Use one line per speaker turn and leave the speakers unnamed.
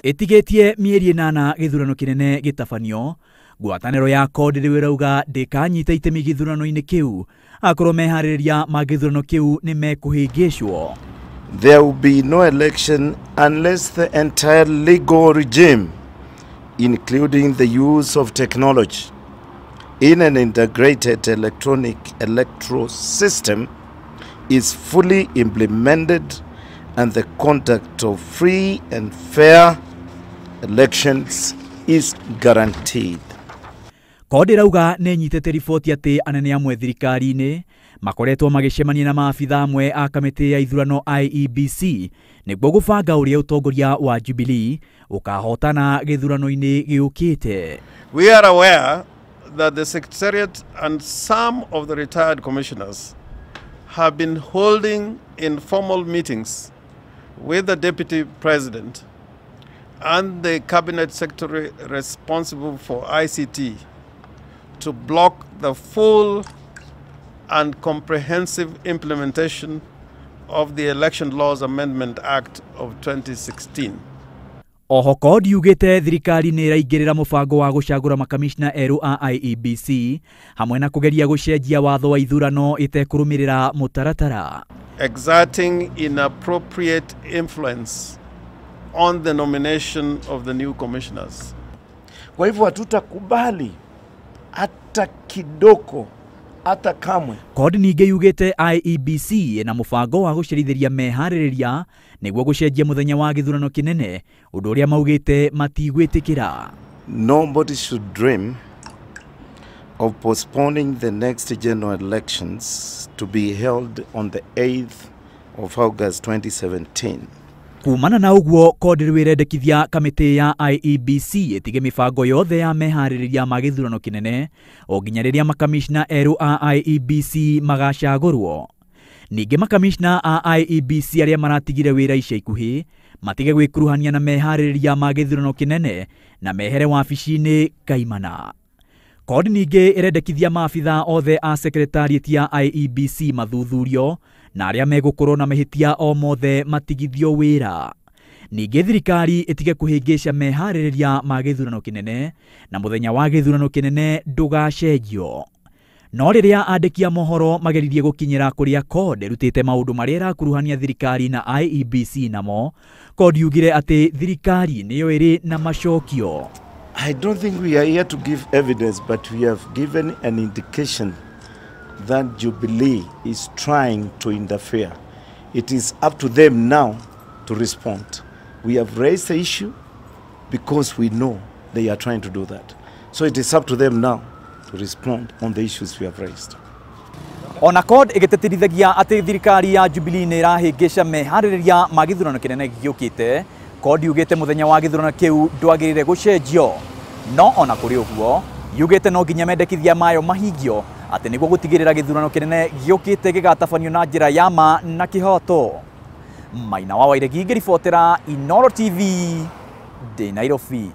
Ĩtigĩtie mĩeri 8 gĩthurano kĩnene gĩtabanio, ngwatanĩro ya CORD rĩu ĩrauga ndĩkanyita itemi gĩthurano-inĩ kĩu akorwo meharĩrĩria ma gĩthurano kĩu nĩ mekũhĩngĩcwo.
There will be no election unless the entire legal regime, including the use of technology in an integrated electronic electoral system, is fully implemented and the conduct of free and fair elections is guaranteed.
CORD ĩrauga nĩ ĩnyitĩte riboti atĩ anene amwe thirikari-inĩ makoretwo magĩcemania na maabitha amwe a kamĩtĩ ya ithurano IEBC nĩguo gũbanga ũrĩa ũtongoria wa Jubilee ũkahotana gĩthurano-inĩ gĩũkĩte.
We are aware that the Secretariat and some of the retired commissioners have been holding informal meetings with the Deputy President and the Cabinet Secretary responsible for ICT to block the full and comprehensive implementation of the Election Laws Amendment Act of 2016.
Oho CORD yugĩte thirikari nĩ ĩraingĩrĩra mũbango wa gũcagũra makamishna erũ a IEBC hamwe na kũgeria gũcenjia watho wa ithurano ĩtekũrũmĩrĩra mũtaratara.
Exerting inappropriate influence on the nomination of the new commissioners.
Kwa hivyo hatutakubali hata kidogo, hata kamwe.
CORD ningĩ yugĩte IEBC na mũbango wa gũcerithĩria meharĩrĩria nĩguo gũcenjia mũthenya wa gĩthurano kĩnene, ũndũ ũrĩa maugĩte matigwĩtĩkĩra.
Nobody should dream of postponing the next general elections to be held on the 8th of August 2017.
Kumana na ũguo, CORD rĩu ĩrendekithia kamĩtĩ ya IEBC ĩtige mĩbango yothe ya meharĩrĩria ma gĩthurano kĩnene o nginya rĩrĩa makamishna erũ a IEBC magacagũrwo. Ningĩ makamishna a IEBC arĩa maratigire wĩra ica ikuhĩ matige gwĩkuruhania na meharĩrĩria ma gĩthurano kĩnene na mehere wabici-inĩ kaimana. CORD ningĩ ĩrendekithia maabitha othe a secretariat ya IEBC mathuthurio na arĩa megũkorwo na mahĩtia o mothe matigithio wĩra. Ningĩ thirikari ĩtige kũhĩngĩca meharĩrĩria ma gĩthurano kĩnene na mũthenya wa gĩthurano kĩnene ndũgacenjio. No rĩrĩa andĩki a mohoro mageririe gũkinyĩra kũrĩa CORD ĩrutĩte maũndũ marĩa ĩrakuruhania thirikari na IEBC namo, CORD yugire atĩ thirikari nĩyo ĩrĩ na macokio.
I don't think we are here to give evidence, but we have given an indication that Jubilee is trying to interfere. It is up to them now to respond. We have raised the issue because we know they are trying to do that. So it is up to them now to respond on the issues we have raised.
Ona CORD ĩgĩtĩtĩrithagia atĩ thirikari ya Jubilee nĩ ĩrahĩngĩca meharĩrĩria ma gĩthurano kĩnene gĩũkĩte, CORD yugĩte mũthenya wa gĩthurano kĩu ndwagĩrĩire gũcenjio. No ona kũrĩ ũguo, yugĩte no nginya mendekithia mayo mahingio atĩ nĩguo gũtigĩrĩra gĩthurano kĩnene gĩũkĩte gĩgatabanio na njĩra ya ma na kĩhoto. Maina wa Wairegi ngĩribotera Inooro TV ndĩ Nairobi.